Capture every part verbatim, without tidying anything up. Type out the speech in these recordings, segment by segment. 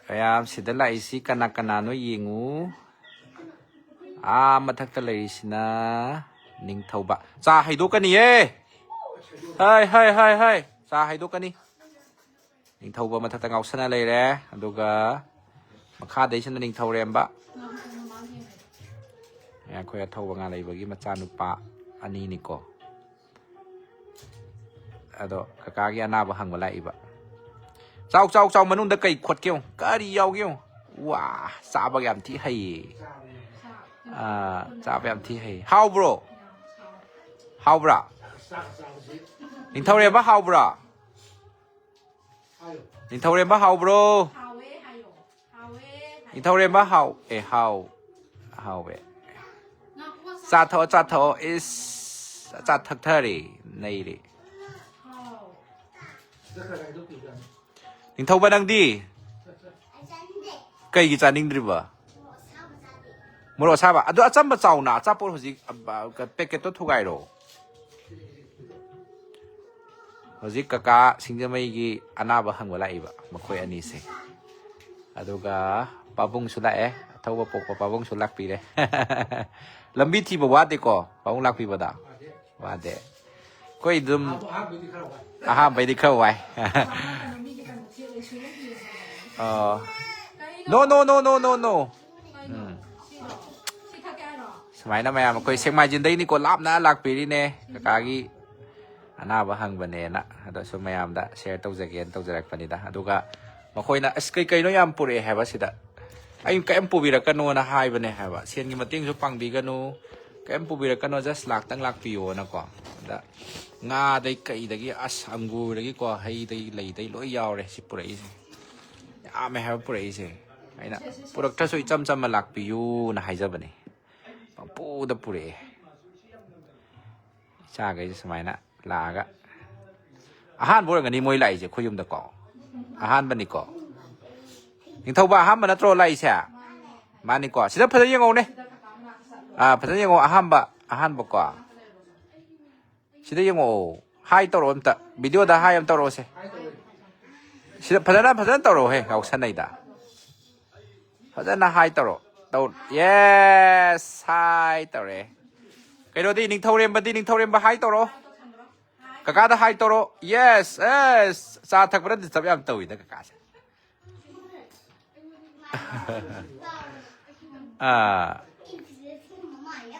ꯃꯌꯥꯝ ꯁꯤꯗ ꯂꯥꯛꯏꯁꯤ ꯀꯅꯥ ꯀꯅꯥꯅꯣ ꯌꯦꯡꯉꯨ꯫ ꯑꯥ ꯃꯊꯛꯇ ꯂꯩꯔꯤꯁꯤꯅ ꯅꯤꯡꯊꯧꯕ꯫ ꯆꯥ ꯍꯩꯗꯣꯛꯀꯅꯤꯌꯦ꯫ ꯍꯥꯏ ꯍꯥꯏ ꯍꯥꯏ ꯍꯥꯏ꯫ ꯆꯥ ꯍꯩꯗꯣꯛꯀꯅꯤ꯫ ꯅꯤꯡꯊꯧꯕ ꯃꯊꯛꯇ ꯉꯥꯎꯁꯟꯅ ꯂꯩꯔꯦ꯫ ꯑꯗꯨꯒ ꯃꯈꯥꯗꯩꯁꯤꯅ ꯅꯤꯡꯊꯧꯔꯦꯝꯕ꯫ ꯑꯩꯈꯣꯏ ꯑꯊꯧꯕ ꯉꯥ ꯂꯩꯕꯒꯤ ꯃꯆꯥꯅꯨꯄꯥ ꯑꯅꯤꯅꯤꯀꯣ꯫ ꯑꯗꯣ ꯀꯀꯥꯒꯤ ꯑꯅꯥꯕ ꯍꯪꯕ ꯂꯥꯛꯏꯕ꯫ ꯆꯥꯎ ꯆꯥꯎ ꯆꯥꯎ꯫ ꯃꯅꯨꯡꯗ ꯀꯩ ꯈꯣꯠꯀꯦ ꯌꯦꯡꯉꯨ? ꯀꯔꯤ ꯌꯥꯎꯒꯦ ꯌꯦꯡꯉꯨ? ꯋꯥ, ꯆꯥꯕꯒ ꯌꯥꯝ ꯊꯤ ꯍꯩꯌꯦ꯫ ꯑꯥ, ꯆꯥꯕ ꯌꯥꯝ ꯊꯤ ꯍꯩ꯫ ꯍꯥꯎꯕ꯭ꯔꯣ? ꯍꯥꯎꯕ꯭ꯔꯥ? ꯅꯤꯡꯊꯧꯔꯦꯝꯕ ꯍꯥꯎꯕ꯭ꯔꯥ? ꯅꯤꯡꯊꯧꯔꯦꯝꯕ ꯍꯥꯎꯕ꯭ꯔꯣ? ꯍꯥꯎꯋꯦ ꯍꯥꯏꯌꯣ꯫ ꯍꯥꯎꯋꯦ ꯍꯥꯏꯌꯣ꯫ ꯅꯤꯡꯊꯧꯔꯦꯝꯕ ꯍꯥꯎ ꯑꯦ ꯍꯥꯎ ꯍꯥꯎꯋꯦ꯫ ꯉꯥꯏꯈꯣ, ꯆꯥ ꯊꯛꯑꯣ, ꯆꯥ ꯊꯛꯑꯣ꯫ ꯏꯁ, ꯆꯥ ꯊꯛꯊꯔꯦ꯫ ꯅꯩꯔꯦ꯫ ꯍꯥꯎ꯫ ꯅꯤꯡꯊꯧꯕ, ꯅꯪꯗꯤ ꯀꯩꯒꯤ ꯆꯥꯅꯤꯡꯗ꯭ꯔꯤꯕ? ꯃꯣꯔꯣꯛ ꯑꯁꯥꯕ꯫ ꯑꯗꯨ ꯑꯆꯝꯕ ꯆꯥꯎꯅ꯫ ꯑꯆꯥꯄꯣꯠ ꯍꯧꯖꯤꯛ, ꯑ, ꯄꯦꯀꯦꯠꯇꯣ ꯊꯨꯒꯥꯏꯔꯣ꯫ ꯍꯧꯖꯤꯛ ꯀꯀꯥ ꯁꯤꯡꯖꯃꯩꯒꯤ ꯑꯅꯥꯕ ꯍꯪꯕ ꯂꯥꯛꯏꯕ ꯃꯈꯣꯏ ꯑꯅꯤꯁꯦ꯫ ꯑꯗꯨꯒ ꯄꯥꯕꯨꯡꯁꯨ ꯂꯥꯛꯑꯦ, ꯑꯊꯧꯕ ꯄꯣꯛꯄ ꯄꯥꯕꯨꯡꯁꯨ ꯂꯥꯛꯄꯤꯔꯦ꯫ ꯂꯝꯕꯤ ꯊꯤꯕ ꯋꯥꯗꯦꯀꯣ ꯄꯥꯕꯨꯡ ꯂꯥꯛꯄꯤꯕꯗ? ꯋꯥꯗꯦ꯫ ꯑꯩꯈꯣꯏ ꯑꯗꯨꯝ ꯑꯍꯥꯟꯕꯩꯗꯤ ꯈꯔ ꯋꯥꯏ꯫ ꯑꯣ꯫ No, no, no, no, no, no. ꯎꯝ꯫ ꯁꯨꯃꯥꯏꯅ ꯃꯌꯥꯝ ꯑꯩꯈꯣꯏ ꯁꯦꯛꯃꯥꯏꯖꯤꯟꯗꯩꯅꯤꯀꯣ, ꯂꯥꯞꯅ ꯂꯥꯛꯄꯤꯔꯤꯅꯦ꯫ ꯀꯀꯥꯒꯤ ꯑꯅꯥꯕ ꯍꯪꯕꯅꯦꯅ꯫ ꯑꯗꯣ ꯁꯨꯝ ꯃꯌꯥꯝꯗ share ꯇꯧꯖꯒꯦꯅ ꯇꯧꯖꯔꯛꯄꯅꯤꯗ꯫ ꯑꯗꯨꯒ ꯃꯈꯣꯏꯅ "ꯑꯁ, ꯀꯩ ꯀꯩꯅꯣ ꯌꯥꯝ ꯄꯨꯔꯛꯑꯦ" ꯍꯥꯏꯕ ꯁꯤꯗ꯫ "ꯑꯩ ꯀꯩꯝ ꯄꯨꯕꯤꯔꯛꯀꯅꯣꯅ" ꯍꯥꯏꯕꯅꯦ ꯍꯥꯏꯕ꯫ "ꯁꯦꯟꯒꯤ ꯃꯇꯦꯡꯁꯨ ꯄꯥꯡꯕꯤꯒꯅꯨ, ꯀꯩꯝ ꯄꯨꯕꯤꯔꯛꯀꯅꯣ, just ꯂꯥꯛꯇꯪ ꯂꯥꯛꯄꯤꯌꯣꯅꯀꯣ"꯫ ꯑꯗ ꯉꯥꯗꯩ ꯀꯩꯗꯒꯤ, ꯑꯁ, ꯑꯪꯒꯨꯔꯗꯒꯤꯀꯣ, ꯍꯩꯗꯩ ꯂꯩꯗꯩ ꯂꯣꯏ ꯌꯥꯎꯔꯦ ꯁꯤ ꯄꯨꯔꯛꯏꯁꯦ꯫ ꯌꯥꯝꯃꯦ ꯍꯥꯏꯕ ꯄꯨꯔꯛꯏꯁꯦ꯫ ꯑꯩꯅ "ꯄꯨꯔꯛꯇ꯭ꯔꯁꯨ ꯏꯆꯝ ꯆꯝꯅ ꯂꯥꯛꯄꯤꯌꯨꯅ" ꯍꯥꯏꯖꯕꯅꯦ꯫ ꯄꯪꯄꯨꯗ ꯄꯨꯔꯛꯑꯦ꯫ ꯏꯆꯥꯈꯩꯁꯦ ꯁꯨꯃꯥꯏꯅ ꯂꯥꯛꯑꯒ ꯑꯍꯥꯟꯕ ꯑꯣꯏꯔꯝꯒꯅꯤ ꯃꯣꯏ ꯂꯥꯛꯏꯁꯦ ꯑꯩꯈꯣꯏ ꯌꯨꯝꯗꯀꯣ꯫ ꯑꯍꯥꯟꯕꯅꯤꯀꯣ꯫ ꯅꯤꯡꯊꯧꯕ ꯑꯍꯥꯟꯕ ꯅꯠꯇ꯭ꯔꯣ ꯂꯥꯛꯏꯁꯦ? ꯃꯥꯅꯤꯀꯣ꯫ ꯁꯤꯗ ꯐꯖꯅ ꯌꯦꯡꯉꯧꯅꯦ꯫ ꯑꯥ, ꯐꯖꯅ ꯌꯦꯡꯉꯣ꯫ ꯑꯍꯥꯟꯕ, ꯑꯍꯥꯟꯕꯀꯣ꯫ ꯁꯤꯗ ꯌꯦꯡꯉꯛꯑꯣ꯫ Hi ꯇꯧꯔꯛꯑꯣ ꯑꯝꯇ꯫ Video ꯗ hi ꯑꯝ ꯇꯧꯔꯛꯑꯣꯁꯦ꯫ ꯁꯤꯗ ꯐꯖꯅ, ꯐꯖꯅ ꯇꯧꯔꯛꯑꯣꯍꯦ, ꯉꯥꯎꯁꯟꯅꯩꯗ꯫ ꯐꯖꯅ ꯍꯥꯏ ꯇꯧꯔꯣ꯫ ꯇꯧ꯫ ꯌꯦꯁ, ꯍꯥꯏ ꯇꯧꯔꯦ꯫ ꯀꯩꯅꯣꯗꯤ, ꯅꯤꯡꯊꯧꯔꯦꯝꯕꯗꯤ, ꯅꯤꯡꯊꯧꯔꯦꯝꯕ ꯍꯥꯏ ꯇꯧꯔꯣ꯫ ꯀꯀꯥꯗ ꯍꯥꯏ ꯇꯧꯔꯣ꯫ Yes, yes. ꯆꯥ ꯊꯛꯄꯗ ꯗꯤꯁꯇꯔꯕ ꯌꯥꯝ ꯇꯧꯋꯤꯗ ꯀꯀꯥꯁꯦ꯫ ꯑꯥ꯫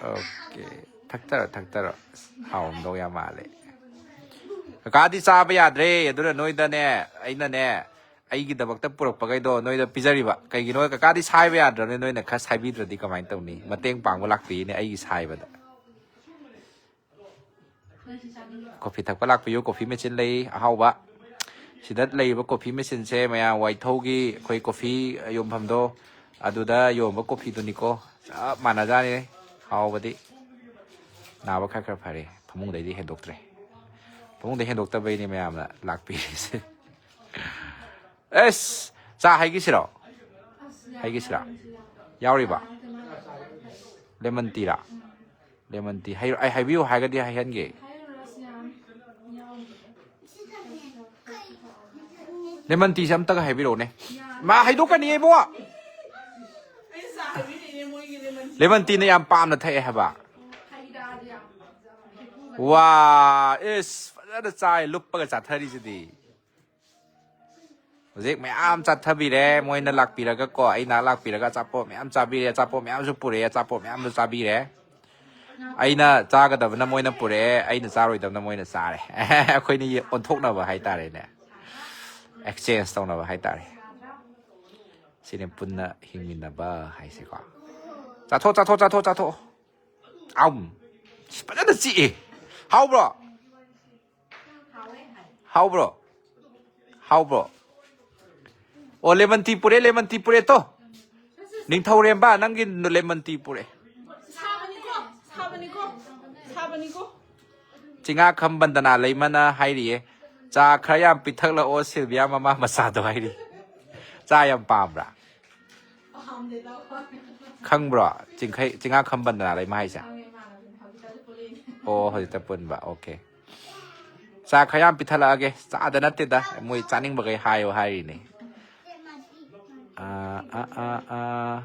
ꯑꯣꯀꯦ꯫ ꯊꯛꯊꯔꯣ, ꯊꯛꯊꯔꯣ꯫ ꯑꯁ, ꯍꯥꯎꯔꯝꯗꯧ ꯌꯥꯝ ꯃꯥꯜꯂꯦ꯫ ꯀꯀꯥꯗꯤ ꯆꯥꯕ ꯌꯥꯗ꯭ꯔꯦ, ꯑꯗꯨꯅ ꯅꯣꯏꯗꯅꯦ, ꯑꯩꯅꯅꯦ, ꯑꯩꯒꯤꯗꯃꯛꯇ ꯄꯨꯔꯛꯄꯈꯩꯗꯣ ꯅꯣꯏꯗ ꯄꯤꯖꯔꯤꯕ꯫ ꯀꯩꯒꯤꯅꯣ, ꯀꯀꯥꯗꯤ ꯁꯥꯏꯕ ꯌꯥꯗ꯭ꯔꯕꯅꯤ, ꯅꯣꯏꯅ ꯈꯔ ꯁꯥꯏꯕꯤꯗ꯭ꯔꯗꯤ ꯀꯃꯥꯏꯅ ꯇꯧꯅꯤ? ꯃꯇꯦꯡ ꯄꯥꯡꯕ ꯂꯥꯛꯄꯤꯅꯦ ꯑꯩꯒꯤ ꯁꯥꯏꯕꯗ꯫ ꯀꯣꯐꯤ ꯊꯛꯄ ꯂꯥꯛꯄꯤꯌꯨ, ꯀꯣꯐꯤ ꯃꯦꯆꯤꯟ ꯂꯩ ꯑꯍꯥꯎꯕ꯫ ꯁꯤꯗ ꯂꯩꯔꯤꯕ ꯀꯣꯐꯤ ꯃꯦꯆꯤꯟꯁꯦ ꯃꯌꯥꯝ ꯋꯥꯏꯊꯧꯒꯤ ꯑꯩꯈꯣꯏ ꯀꯣꯐꯤ ꯌꯣꯟꯐꯝꯗꯣ, ꯑꯗꯨꯗ ꯌꯣꯟꯕ ꯀꯣꯐꯤꯗꯨꯅꯤꯀꯣ꯫ ꯆꯞ ꯃꯥꯟꯅꯖꯥꯠꯅꯤ ꯍꯥꯎꯕꯗꯤ꯫ ꯅꯥꯕ ꯈꯔ ꯈꯔ ꯐꯔꯦ, ꯐꯃꯨꯡꯗꯩꯗꯤ ꯍꯦꯟꯗꯣꯛꯇ꯭ꯔꯦ꯫ ꯐꯃꯨꯡꯗꯩ ꯍꯦꯟꯗꯣꯛꯇꯕꯩꯅꯦ ꯃꯌꯥꯝꯅ ꯂꯥꯛꯄꯤꯔꯤꯁꯦ꯫ ꯑꯦꯁ, ꯆꯥ ꯍꯩꯒꯤꯁꯤꯔꯣ? ꯍꯩꯒꯤꯁꯤꯔꯥ? ꯌꯥꯎꯔꯤꯕ? ꯂꯦꯃꯟ ꯇꯤꯔꯥ? Lemon tea. ꯍꯩ-, ꯑꯩ ꯍꯥꯏꯕꯤꯌꯨ ꯍꯥꯏꯔꯒꯗꯤ ꯍꯩꯍꯟꯒꯦ꯫ ꯂꯦꯃꯟ ꯇꯤꯁꯦ ꯑꯝꯇꯒ ꯍꯥꯏꯕꯤꯔꯛꯎꯅꯦ꯫ ꯃꯥ ꯍꯩꯗꯣꯛꯀꯅꯤ ꯏꯕꯨꯡꯉꯣ꯫ ꯂꯦꯃꯟ ꯇꯤꯅ ꯌꯥꯝ ꯄꯥꯝꯅ ꯊꯛꯑꯦ ꯍꯥꯏꯕ꯫ ꯋꯥ, ꯏꯁ, ꯐꯖꯅ ꯆꯥꯏ, ꯂꯨꯞꯄꯒ ꯆꯥꯊꯔꯤꯁꯤꯗꯤ꯫ ꯍꯧꯖꯤꯛ ꯃꯌꯥꯝ ꯆꯥꯊꯕꯤꯔꯦ, ꯃꯣꯏꯅ ꯂꯥꯛꯄꯤꯔꯒ ꯀꯣ, ꯑꯩ ꯅꯍꯥꯛ ꯂꯥꯛꯄꯤꯔꯒ ꯑꯆꯥꯄꯣꯠ ꯃꯌꯥꯝ ꯆꯥꯕꯤꯔꯦ, ꯑꯆꯥꯄꯣꯠ ꯃꯌꯥꯝꯁꯨ ꯄꯨꯔꯛꯑꯦ, ꯑꯆꯥꯄꯣꯠ ꯃꯌꯥꯝꯁꯨ ꯆꯥꯕꯤꯔꯦ꯫ ꯑꯩꯅ ꯆꯥꯒꯗꯕꯅ ꯃꯣꯏꯅ ꯄꯨꯔꯛꯑꯦ, ꯑꯩꯅ ꯆꯥꯔꯣꯏꯗꯕꯅ ꯃꯣꯏꯅ ꯆꯥꯔꯦ꯫ ꯑꯩꯈꯣꯏꯅꯤ ꯑꯣꯟꯊꯣꯛꯅꯕ ꯍꯥꯏꯇꯥꯔꯦꯅꯦ, ꯑꯦꯛꯁꯆꯦꯟꯖ ꯇꯧꯅꯕ ꯍꯥꯏꯇꯥꯔꯦ꯫ ꯁꯤꯅꯦ ꯄꯨꯟꯅ ꯍꯤꯡꯃꯤꯟꯅꯕ ꯍꯥꯏꯁꯦꯀꯣ꯫ ꯆꯥꯊꯣꯛ, ꯆꯥꯊꯣꯛ, ꯆꯥꯊꯣꯛ, ꯆꯥꯊꯣꯛ꯫ ꯑꯝ꯫ ꯐꯖꯅ ꯆꯤꯛꯑꯦ꯫ ꯍꯥꯎꯕ꯭ꯔꯣ? ꯍꯥꯎꯕ꯭ꯔꯣ? ꯍꯥꯎꯕ꯭ꯔꯣ? ꯑꯣ, ꯂꯦꯃꯟ ꯇꯤ ꯄꯨꯔꯦ, ꯂꯦꯃꯟ ꯇꯤ ꯄꯨꯔꯦ ꯇꯣ꯫ ꯅꯤꯡꯊꯧꯔꯦꯝꯕ, ꯅꯪꯒꯤ ꯂꯦꯃꯟ ꯇꯤ ꯄꯨꯔꯦ꯫ ꯁꯥꯕꯅꯤꯀꯣ, ꯁꯥꯕꯅꯤꯀꯣ, ꯁꯥꯕꯅꯤꯀꯣ꯫ ꯆꯤꯡꯉꯥꯈꯝ ꯕꯟꯗꯅꯥ ꯂꯩꯃꯅ ꯍꯥꯏꯔꯤꯌꯦ, "ꯆꯥ ꯈꯔ ꯌꯥꯝ ꯄꯤꯊꯛꯂꯛꯑꯣ ꯁꯤꯜꯚꯤꯌꯥ ꯃꯃꯥ ꯃꯆꯥꯗꯣ" ꯍꯥꯏꯔꯤ꯫ ꯆꯥ ꯌꯥꯝ ꯄꯥꯝꯕ꯭ꯔꯥ? ꯈꯪꯕ꯭ꯔꯣ? ꯆꯤꯡꯈꯩ-, ꯆꯤꯡꯉꯥꯈꯝ ꯕꯟꯗꯅꯥ ꯂꯩꯃ ꯍꯥꯏꯁꯦ? ꯑꯣ, ꯍꯧꯖꯤꯛꯇ ꯄꯨꯟꯕ꯫ ꯑꯣꯀꯦ꯫ ꯆꯥ ꯈꯔ ꯌꯥꯝ ꯄꯤꯊꯠꯂꯛꯑꯒꯦ꯫ ꯆꯥꯗ ꯅꯠꯇꯦꯗ, ꯃꯣꯏ ꯆꯥꯅꯤꯡꯕꯈꯩ ꯍꯥꯏꯌꯣ ꯍꯥꯏꯔꯤꯅꯦ꯫ ꯑꯥ, ꯑꯥ, ꯑꯥ, ꯑꯥ.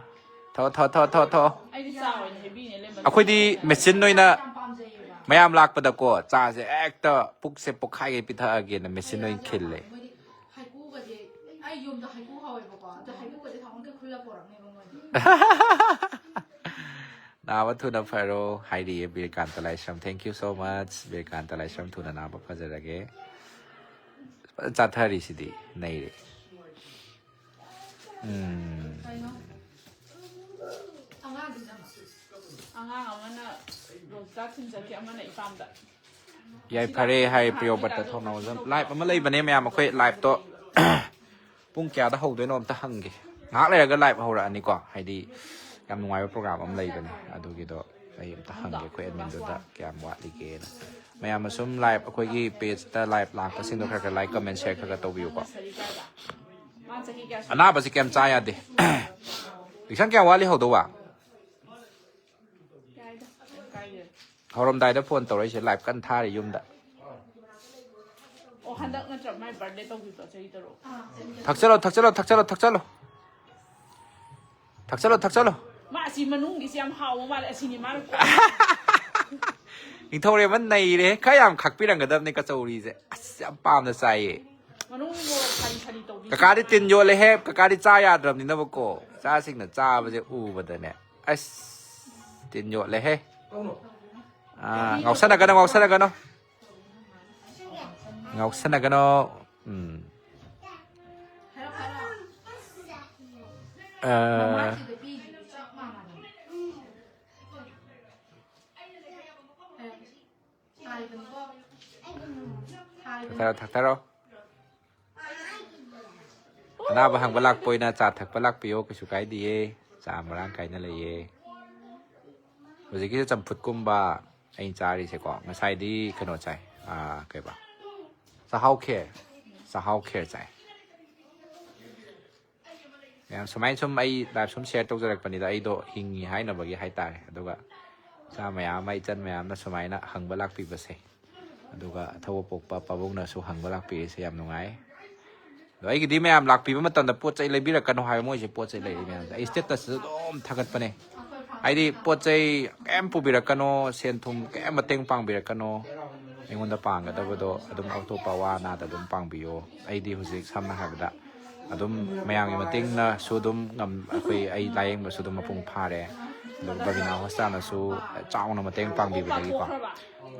ꯊꯣ, ꯊꯣ, ꯊꯣ, ꯊꯣ, ꯊꯣ. ꯑꯩꯗꯤ ꯆꯥ ꯑꯣꯏꯅ ꯍꯦꯕꯤꯅ ꯂꯦꯃꯟ ꯑꯩꯈꯣꯏꯗꯤ ꯃꯦꯆꯤꯟ ꯑꯣꯏꯅ ꯌꯥꯝ ꯄꯥꯝꯖꯩꯌꯦꯕ꯫ ꯃꯌꯥꯝ ꯂꯥꯛꯄꯗꯀꯣ, ꯆꯥꯁꯦ ꯍꯦꯛꯇ ꯄꯨꯛꯁꯦ ꯄꯣꯛꯈꯥꯏꯒꯩ ꯄꯤꯊꯛꯑꯒꯦꯅ ꯃꯦꯆꯤꯟ ꯑꯣꯏꯅ ꯈꯤꯜꯂꯦ꯫ ꯃꯣꯏꯗꯤ ꯍꯩꯀꯨꯒꯁꯦ ꯑꯩ ꯌꯨꯝꯗ ꯍꯩꯀꯨ ꯍꯧꯋꯦꯕꯀꯣ꯫ ꯑꯗ ꯍꯩꯀꯨꯒꯁꯦ ꯊꯑꯣꯏꯅ ꯈꯨꯜꯂ ꯄꯣꯔꯛꯅꯦꯕ ꯃꯣꯏꯗꯤ꯫ ꯅꯥꯕ ꯊꯨꯅ ꯐꯔꯣ ꯍꯥꯏꯔꯤꯌꯦ ꯕꯤꯔꯀꯥꯟꯇ ꯂꯥꯏꯁ꯭ꯔꯝ꯫ Thank you so much, ꯕꯤꯔꯀꯥꯟꯇ ꯂꯥꯏꯁ꯭ꯔꯝ꯫ ꯊꯨꯅ ꯅꯥꯕ ꯐꯖꯔꯒꯦ꯫ ꯐꯖꯅ ꯆꯥꯊꯔꯤꯁꯤꯗꯤ, ꯅꯩꯔꯦ꯫ ꯎꯝ꯫ ꯀꯩꯅꯣ? ꯑꯉꯥꯡꯗꯨꯅ ꯑꯉꯥꯡ ꯑꯃꯅ ꯔꯣꯖꯤꯇꯥ ꯊꯤꯟ ꯆꯠꯈꯤ, ꯑꯃꯅ ꯏꯄꯥꯝꯗ꯫ ꯌꯥꯏꯐꯔꯦ ꯍꯥꯏ ꯄ꯭ꯔꯤꯌꯣꯕ꯭ꯔꯇ ꯊꯧꯅꯥꯎꯖꯝ꯫ Live ꯑꯃ ꯂꯩꯕꯅꯦ ꯃꯌꯥꯝ, ꯑꯩꯈꯣꯏ liveꯇꯣ ꯄꯨꯡ ꯀꯌꯥꯗ ꯍꯧꯗꯣꯏꯅꯣ ꯑꯝꯇ ꯍꯪꯒꯦ꯫ ꯉꯥꯏꯍꯥꯛ ꯂꯩꯔꯒ live ꯍꯧꯔꯛꯑꯅꯤꯀꯣ, ꯍꯥꯏꯗꯤ ꯌꯥꯝ ꯅꯨꯡꯉꯥꯏꯕ program ꯑꯃ ꯂꯩꯕꯅꯦ, ꯑꯗꯨꯒꯤꯗꯣ ꯑꯩ ꯑꯝꯇ ꯍꯪꯒꯦ ꯑꯩꯈꯣꯏ adminꯗꯨꯗ ꯀꯌꯥꯝ ꯋꯥꯠꯂꯤꯒꯦꯅ꯫ ꯃꯌꯥꯝ ꯑꯁꯨꯝ live ꯑꯩꯈꯣꯏꯒꯤ pageꯇ live ꯂꯥꯛꯄꯁꯤꯡꯗꯣ ꯈꯔ ꯈꯔ like, comment, share ꯈꯔ ꯈꯔ ꯇꯧꯕꯤꯌꯨꯀꯣ꯫ ꯁꯔꯤ ꯀꯥꯏꯗ? ꯃꯥ ꯆꯍꯤ ꯀꯌꯥ ꯁꯨꯔꯦ? ꯑꯅꯥꯕꯁꯤ ꯀꯌꯥꯝ ꯆꯥ ꯌꯥꯗꯦ꯫ ꯏꯁꯪ ꯀꯌꯥꯝ ꯋꯥꯠꯂꯤ ꯍꯧꯗꯧꯕ? ꯌꯥꯏꯗ, ꯀꯩꯝ ꯀꯥꯏꯗꯦ꯫ ꯍꯧꯔꯝꯗꯥꯏꯗ phone ꯇꯧꯔꯛꯏꯁꯦ, live ꯀꯟꯅ ꯊꯥꯔꯤ ꯌꯨꯝꯗ꯫ ꯑꯣ, ꯍꯟꯗꯛ ꯅꯠꯇ꯭ꯔ ꯃꯥꯏ birthday ꯇꯧꯈꯤꯕꯗꯣ ꯆꯍꯤ ꯇꯔꯨꯛ? ꯊꯛꯆꯜꯂꯣ, ꯊꯛꯆꯜꯂꯣ, ꯊꯛꯆꯜꯂꯣ, ꯊꯛꯆꯜꯂꯣ꯫ ꯊꯛꯆꯜꯂꯣ, ꯊꯛꯆꯜꯂꯣ꯫ ꯃꯥ ꯑꯁꯤ ꯃꯅꯨꯡꯒꯤꯁꯤ ꯌꯥꯝ ꯍꯥꯎꯕ ꯃꯥꯜꯂꯦ, ꯑꯁꯤꯅꯤ ꯃꯥꯅ ꯀꯣ- ꯅꯤꯡꯊꯧꯔꯦꯝꯕ ꯅꯩꯔꯦ꯫ ꯈꯔ ꯌꯥꯝ ꯈꯥꯛꯄꯤꯔꯝꯒꯗꯕꯅꯦ ꯀꯆꯧꯔꯤꯁꯦ꯫ ꯑꯁ, ꯌꯥꯝ ꯄꯥꯝꯅ ꯆꯥꯏꯌꯦ꯫ ꯃꯅꯨꯡꯒꯤ ꯃꯣꯔꯣꯛ ꯈꯥꯔꯤ ꯈꯥꯔꯤ ꯇꯧꯕꯤ꯫ ꯀꯀꯥꯗꯤ ꯇꯤꯟ ꯌꯣꯠꯂꯦꯍꯦ꯫ ꯀꯀꯥꯗꯤ ꯆꯥ ꯌꯥꯗ꯭ꯔꯕꯅꯤꯅꯕꯀꯣ꯫ ꯏꯆꯥꯁꯤꯡꯅ ꯆꯥꯕꯁꯦ ꯎꯕꯗꯅꯦ꯫ ꯑꯁ, ꯇꯤꯟ ꯌꯣꯠꯂꯦꯍꯦ꯫ ꯑꯥ, ꯉꯥꯎꯁꯟꯅꯒꯅꯣ, ꯉꯥꯎꯁꯟꯅꯒꯅꯣ꯫ ꯉꯥꯎꯁꯟꯅꯒꯅꯣ꯫ ꯎꯝ꯫ ꯍꯥꯏꯔꯣ, ꯍꯥꯏꯔꯣ꯫ ꯑꯥ, ꯃꯃꯥꯁꯤꯗ ꯄꯤꯗ꯭ꯔꯤꯗꯣ ꯆꯞ ꯃꯥꯟꯅꯕꯅꯦ꯫ ꯍꯥꯏꯕꯅꯤꯀꯣ꯫ ꯍꯥꯏꯕꯅꯤ꯫ ꯊꯛꯊꯔꯣ, ꯊꯛꯊꯔꯣ꯫ ꯑꯅꯥꯕ ꯍꯪꯕ ꯂꯥꯛꯄ ꯑꯣꯏꯅ ꯆꯥ ꯊꯛꯄ ꯂꯥꯛꯄꯤꯌꯣ, ꯀꯩꯁꯨ ꯀꯥꯏꯗꯤꯌꯦ꯫ ꯆꯥ ꯃꯔꯥꯡ ꯀꯥꯏꯅ ꯂꯩꯌꯦ꯫ ꯍꯧꯖꯤꯛꯀꯤꯁꯦ ꯆꯝꯐꯨꯠꯀꯨꯝꯕ ꯑꯩꯅ ꯆꯥꯔꯤꯁꯦꯀꯣ꯫ ꯉꯁꯥꯏꯗꯤ ꯀꯩꯅꯣ ꯆꯥꯏ, ꯑꯥ, ꯀꯩꯕ, ꯆꯥꯍꯥꯎ ꯈꯦꯔ, ꯆꯥꯍꯥꯎ ꯈꯦꯔ ꯆꯥꯏ꯫ ꯃꯌꯥꯝ ꯁꯨꯃꯥꯏꯅ ꯁꯨꯝ ꯑꯩ live ꯁꯨꯝ share ꯇꯧꯖꯔꯛꯄꯅꯤꯗ, ꯑꯩꯗꯣ ꯍꯤꯡꯉꯤ ꯍꯥꯏꯅꯕꯒꯤ ꯍꯥꯏꯇꯥꯔꯦ꯫ ꯑꯗꯨꯒ ꯏꯆꯥ ꯃꯌꯥꯝ ꯑꯃ, ꯏꯆꯟ ꯃꯌꯥꯝꯅ ꯁꯨꯃꯥꯏꯅ ꯍꯪꯕ ꯂꯥꯛꯄꯤꯕꯁꯦ, ꯑꯗꯨꯒ ꯑꯊꯧꯕ ꯄꯣꯛꯄ ꯄꯥꯕꯨꯡꯅꯁꯨ ꯍꯪꯕ ꯂꯥꯛꯄꯤꯔꯤꯁꯦ ꯌꯥꯝ ꯅꯨꯡꯉꯥꯏ꯫ ꯑꯗꯣ ꯑꯩꯒꯤꯗꯤ ꯃꯌꯥꯝ ꯂꯥꯛꯄꯤꯕ ꯃꯇꯝꯗ ꯄꯣꯠ ꯆꯩ ꯂꯩꯕꯤꯔꯛꯀꯅꯨ ꯍꯥꯏꯕ, ꯃꯣꯏꯁꯦ ꯄꯣꯠ ꯆꯩ ꯂꯩꯔꯤ ꯃꯌꯥꯝꯁꯦ ꯑꯩ statusꯇꯁꯨ ꯑꯗꯨꯝ ꯊꯥꯒꯠꯄꯅꯦ꯫ ꯍꯥꯏꯗꯤ ꯄꯣꯠ ꯆꯩ ꯀꯩꯝ ꯄꯨꯕꯤꯔꯛꯀꯅꯣ, ꯁꯦꯟ ꯊꯨꯝ ꯀꯩꯝ ꯃꯇꯦꯡ ꯄꯥꯡꯕꯤꯔꯛꯀꯅꯣ꯫ ꯑꯩꯉꯣꯟꯗ ꯄꯥꯡꯒꯗꯕꯗꯣ ꯑꯗꯨꯝ ꯑꯇꯣꯞꯄ ꯑꯋꯥ ꯑꯅꯥꯗ ꯑꯗꯨꯝ ꯄꯥꯡꯕꯤꯌꯣ꯫ ꯑꯩꯗꯤ ꯍꯧꯖꯤꯛ ꯁꯝꯅ ꯍꯥꯏꯔꯕꯗ ꯑꯗꯨꯝ ꯃꯌꯥꯝꯒꯤ ꯃꯇꯦꯡꯅꯁꯨ ꯑꯗꯨꯝ ꯉꯝ-, ꯑꯩꯈꯣꯏ, ꯑꯩ ꯂꯥꯏꯌꯦꯡꯕꯁꯨ ꯑꯗꯨꯝ ꯃꯄꯨꯡ ꯐꯥꯔꯦ꯫ ꯑꯗꯨꯒ ꯕꯕꯤꯅꯥ ꯍꯣꯁꯄꯤꯇꯥꯜꯅꯁꯨ ꯆꯥꯎꯅ ꯃꯇꯦꯡ ꯄꯥꯡꯕꯤꯕꯗꯒꯤꯀꯣ,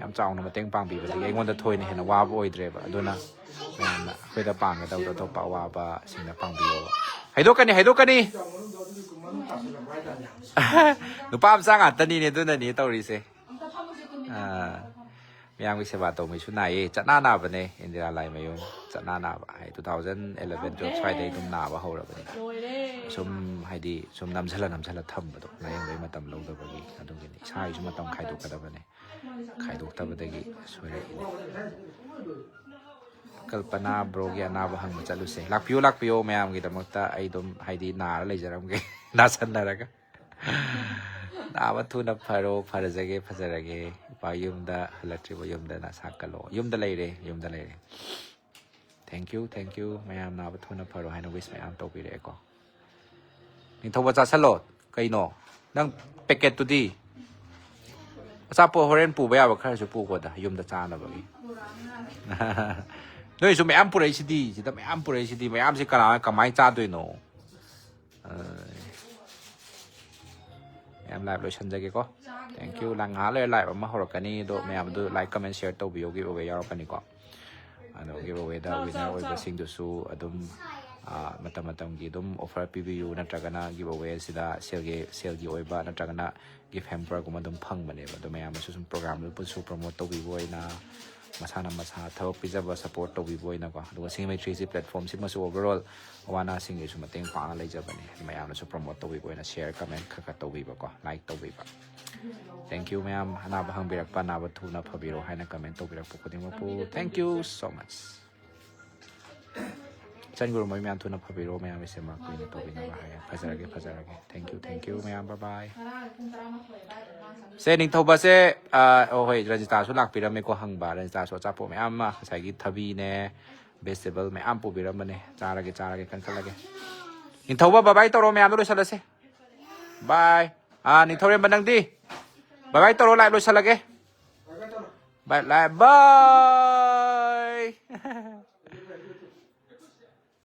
ꯌꯥꯝ ꯆꯥꯎꯅ ꯃꯇꯦꯡ ꯄꯥꯡꯕꯤꯕꯗꯒꯤ ꯑꯩꯉꯣꯟꯗ ꯊꯣꯏꯅ ꯍꯦꯟꯅ ꯋꯥꯕ ꯑꯣꯏꯗ꯭ꯔꯦꯕ꯫ ꯑꯗꯨꯅ ꯃꯌꯥꯝꯅ ꯑꯩꯈꯣꯏꯗ ꯄꯥꯡꯒꯗꯕꯗꯣ ꯑꯇꯣꯞꯄ ꯑꯋꯥꯕꯁꯤꯡꯗ ꯄꯥꯡꯕꯤꯌꯣꯕ꯫ ꯍꯥꯏꯗꯣꯛꯀꯅꯤ, ꯍꯥꯏꯗꯣꯛꯀꯅꯤ꯫ ꯅꯨꯄꯥ ꯃꯆꯥ ꯉꯥꯛꯇꯅꯤꯅꯦ, ꯑꯗꯨꯅꯅꯦ ꯇꯧꯔꯤꯁꯦ꯫ ꯑꯥ, ꯃꯌꯥꯝꯒꯤ ꯁꯦꯕꯥ ꯇꯧꯕꯩꯁꯨ ꯅꯥꯏꯌꯦ꯫ ꯆꯠꯅ ꯅꯥꯕꯅꯦ, ꯏꯟꯗꯤꯔꯥ ꯂꯥꯏꯃꯌꯨꯝ꯫ ꯆꯠꯅ ꯅꯥꯕ ꯍꯥꯏ, two thousand eleven twelve ꯁ꯭ꯋꯥꯏꯗꯩ ꯑꯗꯨꯝ ꯅꯥꯕ ꯍꯧꯔꯕꯅꯦ꯫ ꯁꯨꯝ, ꯍꯥꯏꯗꯤ, ꯁꯨꯝ ꯅꯝꯁꯤꯜꯂ ꯅꯝꯁꯤꯜꯂ ꯊꯝꯕꯗꯣ, ꯂꯥꯏꯌꯦꯡꯕꯩ ꯃꯇꯝ ꯂꯧꯗꯕꯒꯤ꯫ ꯑꯗꯨꯒꯤꯅꯤ, ꯏꯁꯥꯒꯤꯁꯨ ꯃꯇꯝ ꯈꯥꯏꯗꯣꯛꯀꯗꯕꯅꯦ꯫ ꯈꯥꯏꯗꯣꯛꯇꯕꯗꯒꯤ ꯁꯣꯏꯔꯛꯏꯅꯦ꯫ ꯀꯜꯄꯅꯥ, ꯕ꯭ꯔꯣꯒꯤ ꯑꯅꯥꯕ ꯍꯪꯕ ꯆꯠꯂꯨꯁꯦ꯫ ꯂꯥꯛꯄꯤꯌꯨ, ꯂꯥꯛꯄꯤꯌꯨ꯫ ꯃꯌꯥꯝꯒꯤꯗꯃꯛꯇ ꯑꯩ ꯑꯗꯨꯝ, ꯍꯥꯏꯗꯤ, ꯅꯥꯔ ꯂꯩꯖꯔꯝꯒꯦ꯫ ꯅꯥꯁꯟꯅꯔꯒ꯫ ꯅꯥꯕ ꯊꯨꯅ ꯐꯔꯣ, ꯐꯔꯖꯒꯦ, ꯐꯖꯔꯒꯦ꯫ ꯏꯄꯥ ꯌꯨꯝꯗ ꯍꯜꯂꯛꯇ꯭ꯔꯤꯕꯣ? ꯌꯨꯝꯗ ꯅꯁꯥ ꯀꯜꯂꯣ꯫ ꯌꯨꯝꯗ ꯂꯩꯔꯦ, ꯌꯨꯝꯗ ꯂꯩꯔꯦ꯫ Thank you, thank you꯫ ꯃꯌꯥꯝ ꯅꯥꯕ ꯊꯨꯅ ꯐꯔꯣ ꯍꯥꯏꯅ wish ꯃꯌꯥꯝ ꯇꯧꯕꯤꯔꯛꯑꯦꯀꯣ꯫ ꯅꯤꯡꯊꯧꯕ ꯆꯥꯁꯜꯂꯣ꯫ ꯀꯩꯅꯣ? ꯅꯪ packetꯇꯨꯗꯤ? ꯑꯆꯥꯄꯣꯠ ꯍꯣꯔꯦꯟ ꯄꯨꯕ ꯌꯥꯕ ꯈꯔꯁꯨ ꯄꯨꯈꯣꯗ, ꯌꯨꯝꯗ ꯆꯥꯅꯕꯒꯤ꯫ ꯅꯣꯏꯁꯨ ꯃꯌꯥꯝ ꯄꯨꯔꯛꯏꯁꯤꯗꯤ, ꯁꯤꯗ ꯃꯌꯥꯝ ꯄꯨꯔꯛꯏꯁꯤꯗꯤ, ꯃꯌꯥꯝꯁꯤ ꯀꯅꯥ, ꯀꯃꯥꯏꯅ ꯆꯥꯗꯣꯏꯅꯣ? ꯑ, ꯃꯌꯥꯝ live ꯂꯣꯏꯁꯟꯖꯒꯦꯀꯣ꯫ Thank you꯫ ꯂꯥꯛ ꯉꯥꯏꯍꯥꯛ ꯂꯩꯔ live ꯑꯃ ꯍꯧꯔꯛꯀꯅꯤ, ꯑꯗꯣ ꯃꯌꯥꯝ ꯑꯗꯨ like, comment, share ꯇꯧꯕꯤꯌꯣ, giveaway ꯌꯥꯎꯔꯛꯀꯅꯤꯀꯣ꯫ ꯑꯗꯣ giveawayꯗ winner ꯑꯣꯏꯕꯁꯤꯡꯗꯨꯁꯨ ꯑꯗꯨꯝ, ꯑ, ꯃꯇꯝ ꯃꯇꯝꯒꯤ ꯑꯗꯨꯝ offer ꯄꯤꯕꯤꯌꯨ, ꯅꯠꯇ꯭ꯔꯒꯅ giveawayꯁꯤꯗ ꯁꯦꯜꯒꯤ, ꯁꯦꯜꯒꯤ ꯑꯣꯏꯕ ꯅꯠꯇ꯭ꯔꯒꯅ gift hamperꯒꯨꯝꯕ ꯑꯗꯨꯝ ꯐꯪꯕꯅꯦꯕ꯫ ꯑꯗꯣ ꯃꯌꯥꯝꯅꯁꯨ ꯁꯨꯝ programꯗꯨꯁꯨ promote ꯇꯧꯕꯤꯕ ꯑꯣꯏꯅ, ꯃꯁꯥꯅ ꯃꯁꯥ ꯊꯕꯛ ꯄꯤꯖꯕ support ꯇꯧꯕꯤꯕ ꯑꯣꯏꯅꯀꯣ꯫ ꯑꯗꯨꯒ ꯁꯤꯡꯃꯩ ꯊ꯭ꯔꯤꯁꯤ platformꯁꯤꯃꯁꯨ overall ꯑꯋꯥ ꯑꯅꯥꯁꯤꯡꯒꯤꯁꯨ ꯃꯇꯦꯡ ꯄꯥꯡꯅ ꯂꯩꯖꯕꯅꯦ꯫ ꯃꯌꯥꯝꯅꯁꯨ promote ꯇꯧꯕꯤꯕ ꯑꯣꯏꯅ share, comment ꯈꯔ ꯈꯔ ꯇꯧꯕꯤꯕꯀꯣ, like ꯇꯧꯕꯤꯕ꯫ Thank you ꯃꯌꯥꯝ꯫ ꯑꯅꯥꯕ ꯍꯪꯕꯤꯔꯛꯄ, ꯑꯅꯥꯕ ꯊꯨꯅ ꯐꯕꯤꯔꯣ ꯍꯥꯏꯅ comment ꯇꯧꯕꯤꯔꯛꯄ ꯈꯨꯗꯤꯡꯃꯛꯄꯨ thank you so much꯫ ꯏꯆꯟ ꯒꯨꯔꯨ ꯃꯣꯏ ꯃꯌꯥꯝ ꯊꯨꯅ ꯐꯕꯤꯔꯣ, ꯃꯌꯥꯝꯒꯤ ꯁꯦꯕꯥ ꯀꯨꯏꯅ ꯇꯧꯕꯤꯅꯕ ꯍꯥꯏꯌꯦ꯫ ꯐꯖꯔꯒꯦ, ꯐꯖꯔꯒꯦ꯫ Thank you, thank you ꯃꯌꯥꯝ, bye bye꯫ ꯁꯦ, ꯅꯤꯡꯊꯧꯕꯁꯦ, ꯑ, ꯑꯣ, ꯍꯣꯏ, ꯔꯟꯖꯤꯇꯥꯁꯨ ꯂꯥꯛꯄꯤꯔꯝꯃꯦꯀꯣ ꯍꯪꯕ꯫ ꯔꯟꯖꯤꯇꯥꯁꯨ ꯑꯆꯥꯄꯣꯠ ꯃꯌꯥꯝ ꯑꯃ, ꯉꯁꯥꯏꯒꯤ ꯊꯕꯤꯅꯦ, Vegetable ꯃꯌꯥꯝ ꯄꯨꯕꯤꯔꯝꯕꯅꯦ꯫ ꯆꯥꯔꯒꯦ, ꯆꯥꯔꯒꯦ, ꯀꯟꯈꯠꯂꯒꯦ꯫ ꯅꯤꯡꯊꯧꯕ, bye bye ꯇꯧꯔꯣ, ꯃꯌꯥꯝꯗꯣ ꯂꯣꯏꯁꯜꯂꯁꯦ꯫ Bye꯫ ꯑꯥ, ꯅꯤꯡꯊꯧꯔꯦꯝꯕ, ꯅꯪꯗꯤ? Bye bye ꯇꯧꯔꯣ, live ꯂꯣꯏꯁꯜꯂꯒꯦ꯫ Bye, live, bye꯫